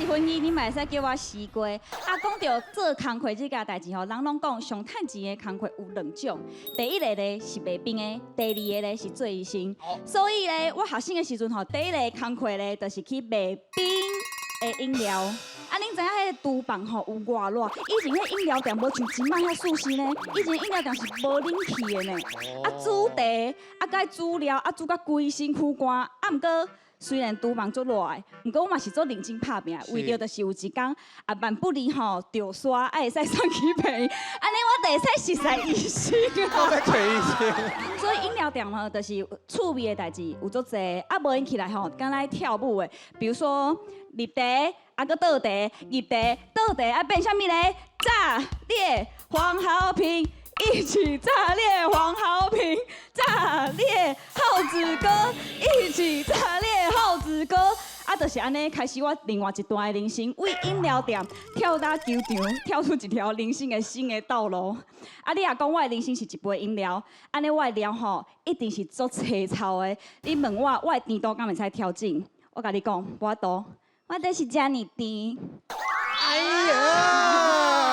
分析，你嘛會使叫我西瓜。啊，講著做工課這件代誌吼，人攏講上趁錢的工課有兩種，第一个咧是賣冰的，第二个咧是做醫生。所以咧，我學生的時陣吼，第一个工課咧就是去賣冰的飲料。啊，恁知影彼个廚房吼有偌熱？以前彼飲料店無像這擺遐舒適呢，以前飲料店是無冷氣的呢。啊，煮茶，啊，佮煮料，啊，煮甲規身軀汗。啊，毋過雖然廚房足熱的，毋過我嘛是足認真拍拚，為著就是有一工啊，萬不利吼著沙，啊會使送去病院，按呢我就會使熟似醫生啊。我欲揣醫生。所以飲料店吼，就是趣味的代誌有足濟，啊無閒起來吼，敢若跳舞的，比如說入茶，啊閣倒茶，入茶倒茶，啊變啥物咧？炸裂黃豪平，一起炸裂黃豪平，炸裂浩子哥，一起炸裂浩子哥。啊，就是按呢開始我另外一段的人生，為飲料店跳到球場，跳出一條人生的新的道路。啊，你若講我的人生是一杯飲料，按呢我的料吼一定是足青草的。你問我，我的甜度敢會使調整？我共你講，無法度，我就是遮爾甜。哎呀！